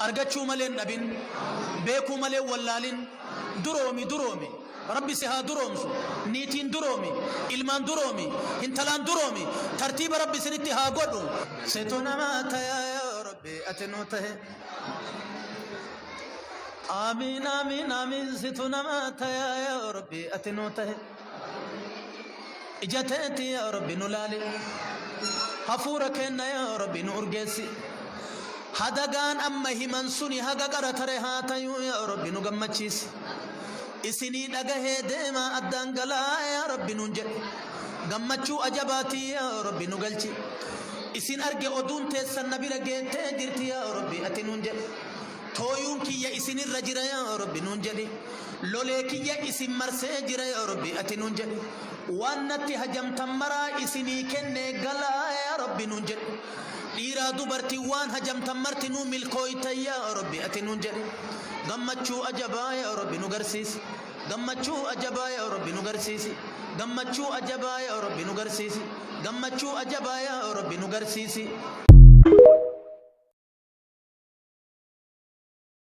Argachuu malee hin dhabin, beekuu malee hin wallaalin, duroomi duroomi, Rabbi si haa duroomsu, niitiin duroomi, ilmaan duroomi, hintalaan duroomi, tartiiba Rabbi isinitti haa godhu. Situ namaa tayaa yaa Rabbi ati nuu tahe. Aamiin aamiin aamiin situ namaa tayaa yaa Rabbi ati nuu tahe. Ija teeti yaa Rabbi nu laali. Hafuura keenna yaa Rabbi nu urgeessi. Hadagaan amma himan suni haga qara tare haa tayuu yaa Rabbi nu gammachiisi. Isinii dhagahee deemaa addaan galaa yaa Rabbi nuun jedhe. Gammachuu ajabaatii yaa Rabbi nu galchi. Isin arge oduun teessan na bira geettee jirti yaa Rabbi ati nuun jedhe. Tooyuun kiyya isinirra jira yaa Rabbi nuun jedhi. Lolee kiyya isin marsee jira yaa Rabbi ati nuun jedhi. Waan natti hajamtan maraa isinii kennee galaa yaa Rabbi nuun jedhi. Dhiiraa dubartiin waan hajamtan marti nuu milkooytan yaa Rabbi ati nuun jedhi. Gammachuu ajabaa yaa Rabbi nu garsiisi. Gammachuu ajabaa yaa Rabbi nu garsiisi. Gammachuu ajabaa yaa Rabbi nu garsiisi. Gammachuu ajabaa yaa Rabbi nu garsiisi.